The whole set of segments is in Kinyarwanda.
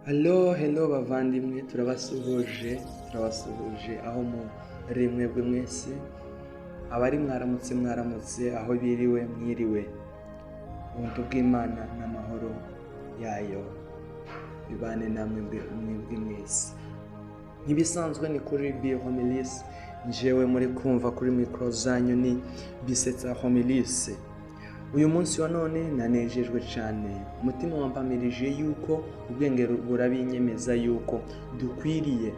Hello, hello bavandimwe, turabasuhuje, turabasuhuje aho muri mwebwe mwese, abari mwaramutse mwaramutse, aho biriwe mwiriwe. Ubuntu bw'Imana n'amahoro yayo bibane namwe mwebwe mwese. Nk'ibisanzwe ni kuri Bi Homilis, njyewe muri kumva kuri mikoro zanyu ni Bisetsa Homilis. Uyu munsi wa none nanejejwe cyane, umutima wampamirije yuko ubwenge burabinyemeza yuko dukwiriye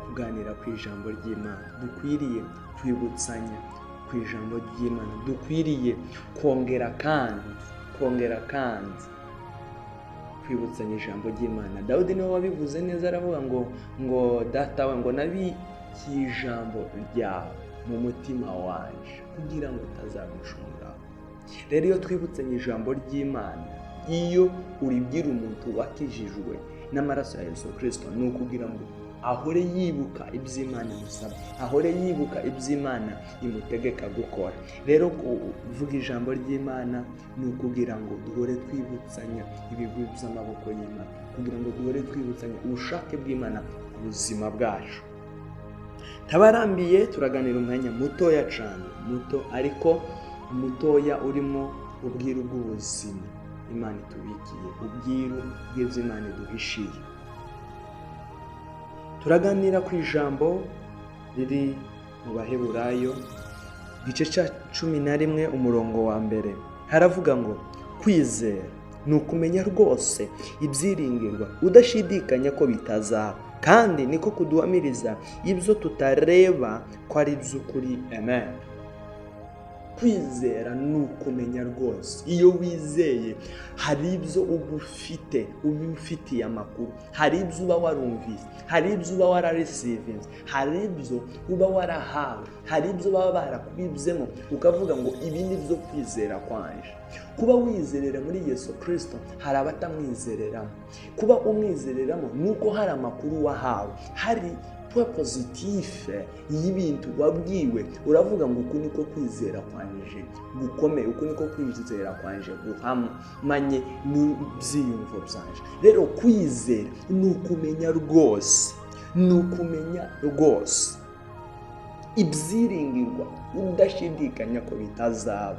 kuganira ku ijambo ry'Imana, dukwiriye kwibutsanya ku ijambo ry'Imana, dukwiriye kongera kandi kwibutsanya ijambo ry'Imana. Dawidi niwe wabivuze neza, aravuga ngo data we, ngo nabikiye ijambo ryawe mu mutima wanje kugira ngo utazagucumuraho. Rero iyo twibutsanye ijambo ry'Imana, iyo uribwira umuntu wakijijwe n'amaraso ya Yesu Kristo, ni ukugira ngo ahore yibuka iby'Imana imusaba, ahore yibuka iby'Imana imutegeka gukora. Rero kuvuga ijambo ry'Imana ni ukugira ngo duhore twibutsanya ibigwi by'amaboko y'Imana, kugira ngo duhore twibutsanya ubushake bw'Imana ku buzima bwacu. Tabarambiye, turaganira umwanya mutoya cyane, muto ariko mutoya urimo ubwiru bw'ubuzima Imana itubikiye, ubwiru bw'ibyo Imana iduhishiye. Turaganira ku ijambo riri mu Baheburayo, igice cya 11, umurongo wa 1. Haravuga ngo kwizera ni ukumenya rwose ibyiringirwa udashidikanya ko bitazaba, kandi niko kuduhamiriza ibyo tutareba ko ari iby'ukuri. Amen. Kwizera ni ukumenya rwose. Iyo wizeye hari ibyo uba ufite, uba ufitiye amakuru, hari ibyo uba warumvise, hari ibyo uba wararisivinze, hari ibyo uba warahawe, hari ibyo baba barakubibzemo, ukavuga ngo ibi ni byo kwizera kwanje. Kuba wizerera muri Yesu Kristo, hari abatamwizereramo. Kuba umwizereramo ni uko hari amakuru wahawe, hari point positif y'ibintu wabwiwe, uravuga ngo uku niko kwizera kwanje gukomeye, uku niko kwizera kwanje guhamanye n'ibyiyumvo byanje. Rero kwizera ni ukumenya rwose, ni ukumenya rwose ibyiringirwa udashidikanya ko bitazaba.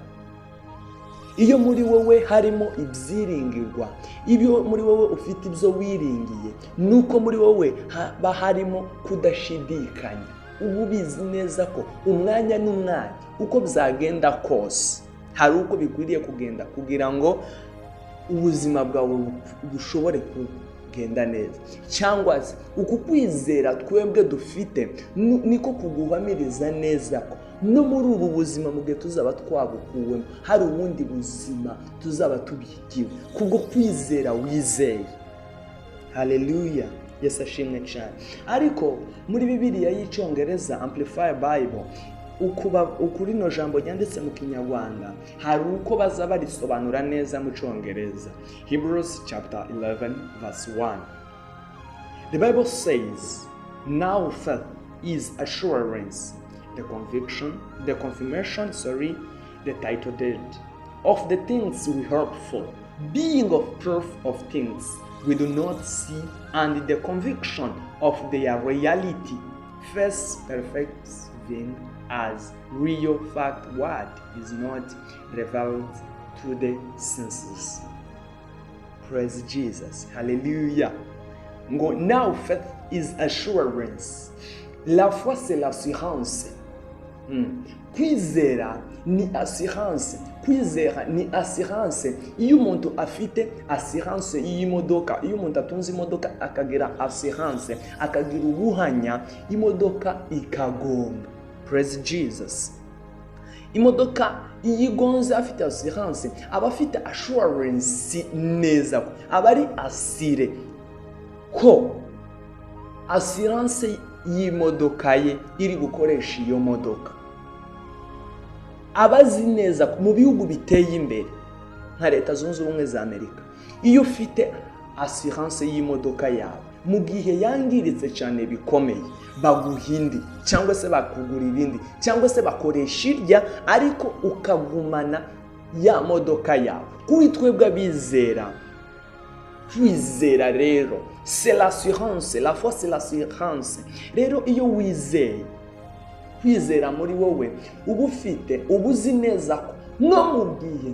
Iyo muri wowe harimo ibyiringirwa, ibyo muri wowe ufite ibyo wiringiye, nuko muri wowe haba harimo kudashidikanya. Uba ubizi neza ko umwanya n'umwanya uko byagenda kose hari uko bikwiriye kugenda kugira ngo ubuzima bwawe bushobore kugenda neza. Cyangwa se uku kwizera twebwe dufite niko kuguhamiriza neza ko no muri ubu buzima mu gihe tuzaba twabukuwemo hari ubundi buzima tuzaba tubikiwe kubwo kwizera wizeye. Haleluya, Yesu ashimwe cyane. Ariko muri Bibiliya y'Icyongereza Amplified Bible, uku rino jambo ryanditse mu Kinyarwanda hari uko baza barisobanura neza mu Cyongereza. Hebrews chapter 11 verse 1. The Bible says, now faith is assurance, the conviction, the confirmation, sorry, the title deed of the things we hope for, being of proof of things we do not see, and the conviction of their reality. First perfecting as real fact what is not revealed to the senses. Praise Jesus. Hallelujah. Ngo now faith is assurance. La foi, c'est l'assurance. Kwizera ni assurance. Kwizera ni assurance. Iyo umuntu afite assurance y'imodoka, iyo umuntu atunze imodoka akagira assurance, akagira ubuhanya, imodoka ikagonga. Praise Jesus. Imodoka iyo igonze afite assurance, aba afite assurance neza ko aba ari assuré ko assurance y'imodoka ye iri gukoresha iyo modoka. Abazi neza ko mu bihugu biteye imbere nka Leta Zunze Ubumwe za Amerika, iyo ufite assurance y'imodoka yawe, mu gihe yangiritse cyane bikomeye, baguha indi cyangwa se bakugura ibindi cyangwa se bakoresha irya, ariko ukagumana ya modoka yawe. Kuri twebwe abizera Kwizera rero c'est l'assurance, la foi c'est l'assurance. Rero iyo wizeye, kwizera muri wowe uba ufite, uba uzi neza ko no mu gihe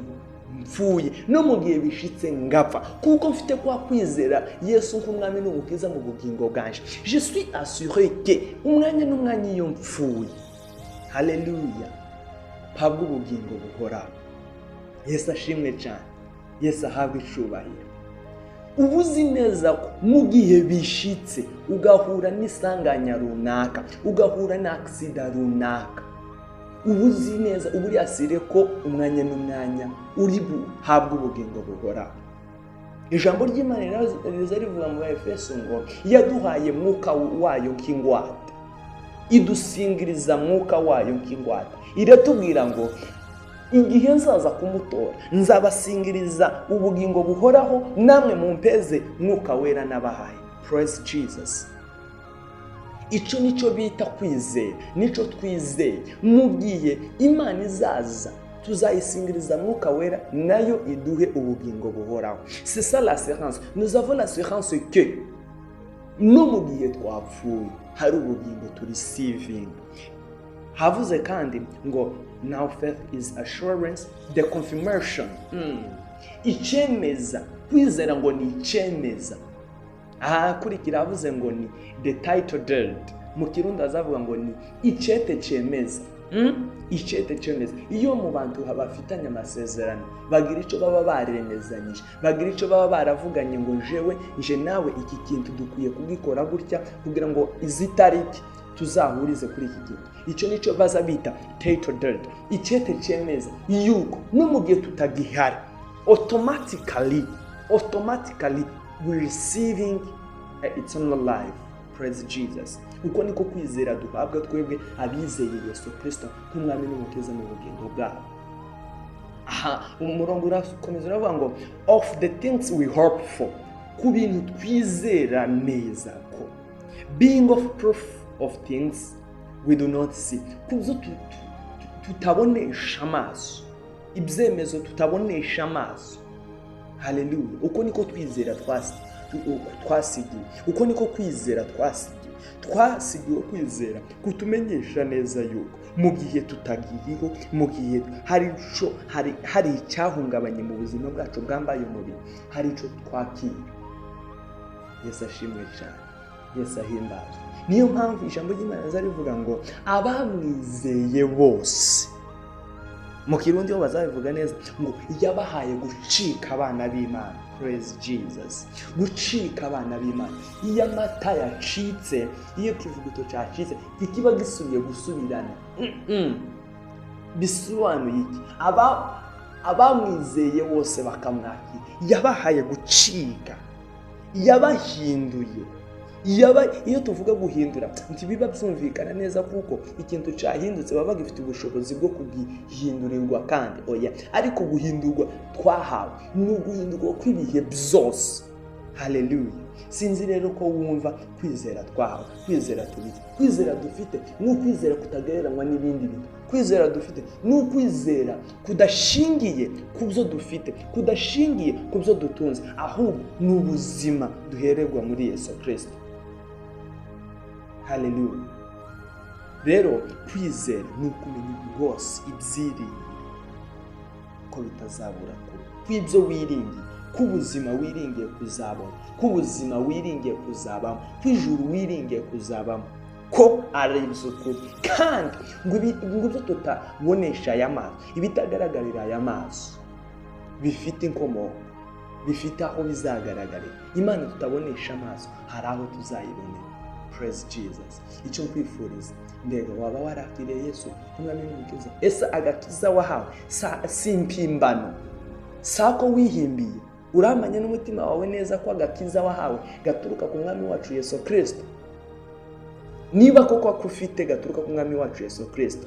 mpfuye, no mu gihe bishitse ngapfa, kuko mfite kwa kwizera Yesu nk'umwami n'umukiza mu bugingo bwanje, je suis assuré que umwanya n'umwanya iyo mpfuye, haleluya, mpabwa ubugingo buhoraho. Yesu ashimwe cyane, Yesu ahabwe icubahiro. Uba uzi neza ko mu gihe bishitse ugahura n'isanganya runaka, ugahura n'aksida runaka, uba uzi neza, uba uri asire ko umwanya n'umwanya uri buhabwe ubugingo buhoraho. Ijambo ry'Imana riza rivuga mu Efeso ngo yaduhaye mwuka wayo nk'ingwate, idusingiriza mwuka wayo nk'ingwate. Iratubwira ngo igihe nzaza kumutora nzabasingiriza ubugingo buhoraho, namwe mumpeze mwuka wera nabahaye. Praise Jesus. Icyo nicyo bita kwizera, nicyo twizeye. Mu gihe Imana izaza tuzayisingiriza mwuka wera, nayo iduhe ubugingo buhoraho. C'est ça l'assurance. Nous avons l'assurance que no mu gihe twapfuye hari ubugingo turisivinga. Havuze kandi ngo now faith is assurance, the confirmation. Icemeza, kwizera ngo ni icemeza. Ahakurikira havuze ngo ni the title deed. Mu Kirundi azavuga ngo ni icete cemeza. Icete cemeza. Iyo mu bantu bafitanye amasezerano bagira ico baba baremezanyije, bagira ico baba baravuganye ngo jewe nje nawe iki kintu dukwiye kugikora gutya kugira ngo izi tariki tuzahurize kuri iki kintu. Icyo nicyo baza bita title deed, icete cemeza yuko no mu gihe tutagihari automatically we receiving eternal life. Praise Jesus. Uko niko kwizera duhabwa twebwe abizeye Yesu Kristo nk'umwami n'umukiza mu bugingo bwabo. Aha umurongo urakomeza uravuga ngo of the things we hope for, ku bintu twizera neza ko, being of proof of things we do not see, ku byo tutabonesha amaso, ibyemezo tutabonesha amaso. Haleluya. Uko niko twizera twasigiwe, uko niko kwizera twasigiwe. Twasigiwe kwizera kutumenyesha neza yuko mu gihe tutagiriho, mu gihe hari icyahungabanye mu buzima bwacu bwambaye umubiri, hari ico twakira. Yesu ashimwe cyane, Yesu ahimbazwe. Niyo mpamvu ijambo ry'Imana riza rivuga ngo abamwizeye bose, mu Kirundi bo bazabivuga neza ngo yabahaye gucika abana b'Imana. Praise Jesus. Gucika abana b'Imana. Iyo amata yacitse, iyo kivuguto cyacitse, kikiba gisubiye gusubirana. Bisobanuye iki? Abamwizeye bose bakamwakira, yabahaye gucika, yabahinduye. Iyo tuvuga guhindura ntibiba byumvikana neza kuko ikintu cyahindutse baba bagifite ubushobozi bwo kugihindurirwa kandi oya, ariko guhindurwa twahawe ni uguhindurwa kw'ibihe byose. Haleluya. Sinzi rero ko wumva kwizera twahawe, kwizera tubitse, kwizera dufite ni ukwizera kutagereranywa n'ibindi bintu. Kwizera dufite ni ukwizera kudashingiye ku byo dufite, kudashingiye ku byo dutunze, ahubwo ni ubuzima duhererwa muri Yesu Kristo. Haleluya. Rero kwizera ni ukumenya rwose ibyiringiro ko bitazabura kuba, kw'ibyo wiringiye, k'ubuzima wiringiye kuzabona, k'ubuzima wiringiye kuzabamo, kw'ijuru wiringiye kuzabamo, ko ari iby'ukuri. Kandi ngo ibyo tutabonesha aya maso, ibitagaragarira aya maso, bifite inkomoko, bifite aho bizagaragarira. Imana tutabonesha amaso hari aho tuzayibonera. Praise Jesus. Icyo nkwifuriza, mbega waba warakiriye Yesu nk'umwami n'umukiza? Ese agakiza wahawe si impimbano, sako wihimbiye? Uramanye n'umutima wawe neza ko agakiza wahawe gaturuka ku mwami wacu Yesu Kristo? Niba koko akufite gaturuka ku mwami wacu Yesu Kristo,